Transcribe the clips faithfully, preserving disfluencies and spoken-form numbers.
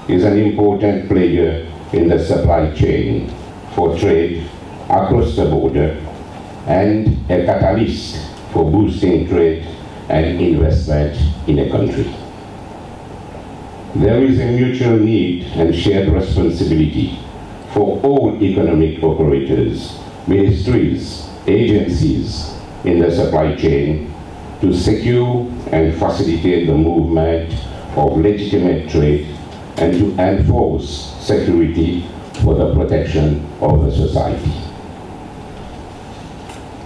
is an important player in the supply chain for trade across the border and a catalyst for boosting trade and investment in a country. There is a mutual need and shared responsibility for all economic operators, ministries, agencies in the supply chain to secure and facilitate the movement of legitimate trade and to enforce security for the protection of the society.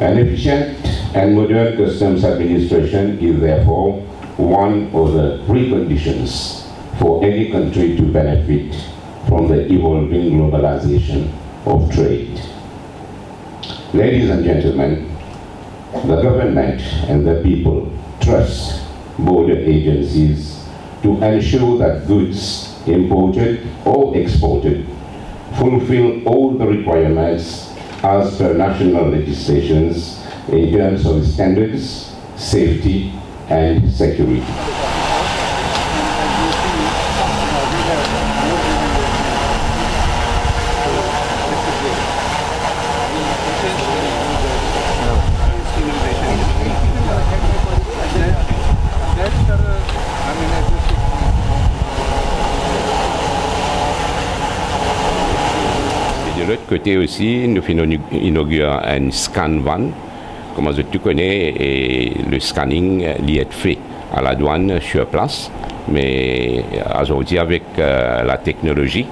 An efficient and modern customs administration is therefore one of the preconditions for any country to benefit from the evolving globalization of trade. Ladies and gentlemen, the government and the people trust border agencies to ensure that goods imported or exported fulfill all the requirements as per national legislations in terms of standards, safety, and security. E de lot kote osi, nou finn inogir enn scan van. Kouma zot tou kone, e, le scanning, e, li et fe a ladwann sur plas, me azordi avek, e, lateknolozi,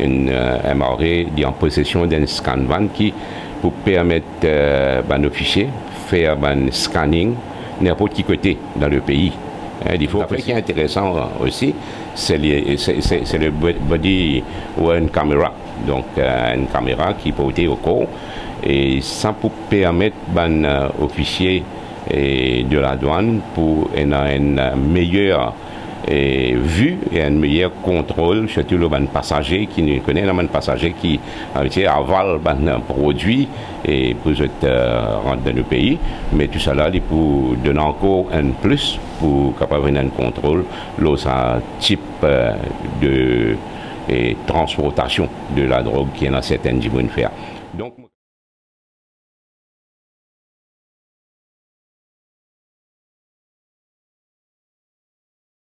enn, e, M R A li an posesion d'enn scan van ki pou permet, e, bann ofisie fer bann scanning ninport ki kote dan le pei. E, li fer. Sa ki interesan osi, se li, se, se, se le bo-, body worn camera. Donk, e, enn kamera ki porte o kor, e sa pou permet bann, e, ofisie, e, de ladwann pou ena enn, e, meyer, e, vi e enn meyer kontrol, sirtou lor bann pasaze ki nou kone, ena bann pasaze ki, e, ti aval bann, e, prodwi e pou zot, e, rant dan nou pei. Me tousala, li pou donn ankor enn plis pou kapav ena enn kontrol lor sa tip, e, de, e, transportasion de ladrog ki ena sertenn dimoun fer. Donk,